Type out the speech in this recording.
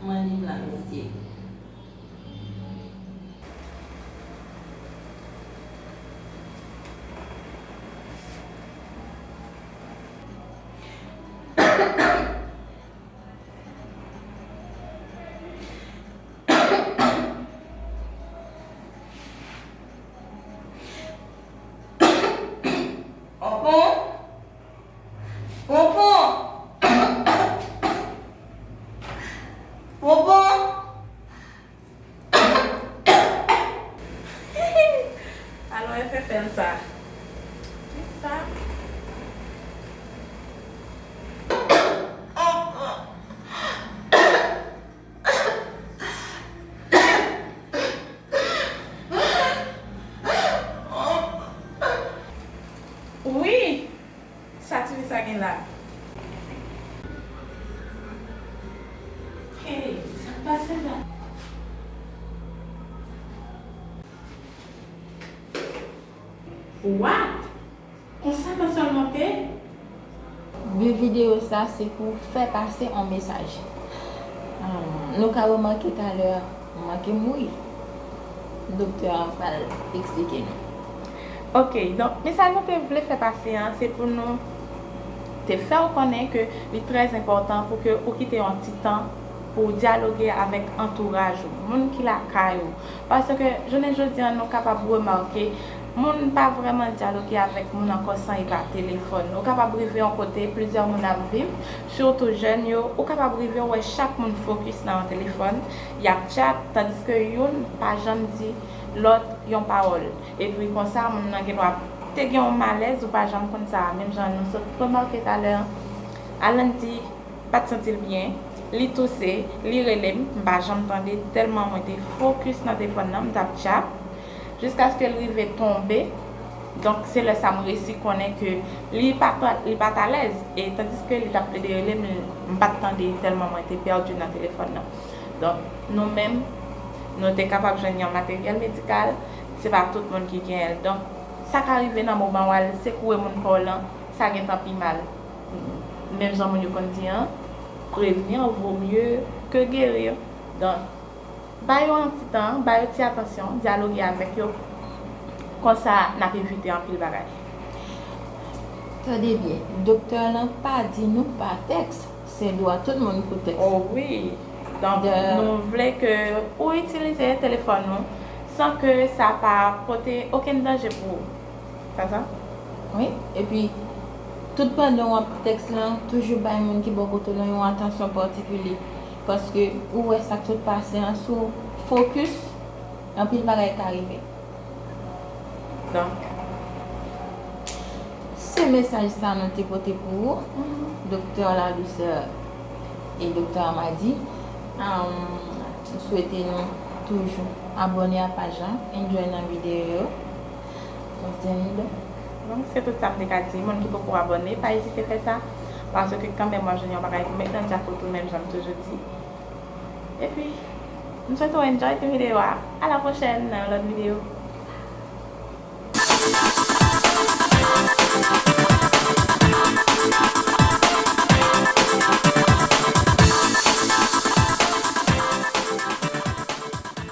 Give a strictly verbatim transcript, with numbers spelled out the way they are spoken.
Mwen li m la, mesye. Pompon? Pompon? Pompon? Alò, F F L sa. Kisa? Wi! Sa ti fi sa gen la? Hey, sa k pase la? What? Konsa nan sèlman te? Bi videyo sa se pou fè pase yon mesaj. Ahn, nou ka remake talè, manke mouri. Doktè a pral eksplike nou. Ok, donk, mesaj nou te vle fè pase an, se pou nou te fè w konnen ke li trè enpòtan pou ke ou kite yon ti tan pou w dyaloge avèk antouraj ou, moun ki lakay ou. Paske jounen jodi an, nou kapab remake, moun pa vrèman dyaloge avèk moun ankò san e pa telefòn. Ou kapab rive yon kote, plizyè moun ap viv, sitou jèn yo, ou kapab rive wè chak moun fokis nan yon telefòn, y ap chat, tandiske youn pa janm di lòt yon pawòl. Epi konsa, moun nan gen dwa te gen yon malèz, ou pa janm konn sa, menm jan nou sot remake talè an. Alan di pa t santi l byen, li touse, li rele m, m pa janm tande, tèlman mwen te fokis nan telefòn nan, m t ap tchap, jiskaske l rive tonbe. Donk, se lè sa m resi konnen ke li pa t, li pa t alèz, e tandiske li t ap plede rele m, m pa t tande tèlman mwen te pèdi nan telefòn nan. Donk, nou menm, nou te kapab jwenn yon materyèl medikal, se pa tout moun ki genyen l. Donk, sa ka rive nan moman w al sekoure moun pa w lan, sa gentan pi mal. Menm jan moun yo konn di an, prévenir vaut mieux que guérir. Donk, ba yo yon ti tan, ba yo ti atansyon, dyaloge avèk yo. Konsa, n ap evite anpil bagay. Tande byen, doktè lan pa di nou pa tèks, se dwa tout moun pou tèks. Oh wi. Donk, nou vle ke ou itilize telefòn ou san ke sa pa pote okenn danje pou ou. Sa sa? Wi, epi tout pandan w ap tèks lan, toujou bay moun ki bò kote w lan yon atansyon patikilye. Paske ou wè sa k sot pase an, si w fokis, anpil bagay ka rive. Donk, se mesaj sa nou te pote pou ou, Doktè Ladousè e Doktè Amady. Ahn, m swete nou toujou abòne a paj la, enjoy nan videyo yo. Donk, se tout sa m te ka di. Moun ki poko abòne, pa ezite fè sa. Paske kanmenm w ap jwenn yon bagay pou met nan djapot ou, menm jan m toujou di. Epi, m swete w enjoy ti videyo a. A la pwochèn nan yon lòt videyo.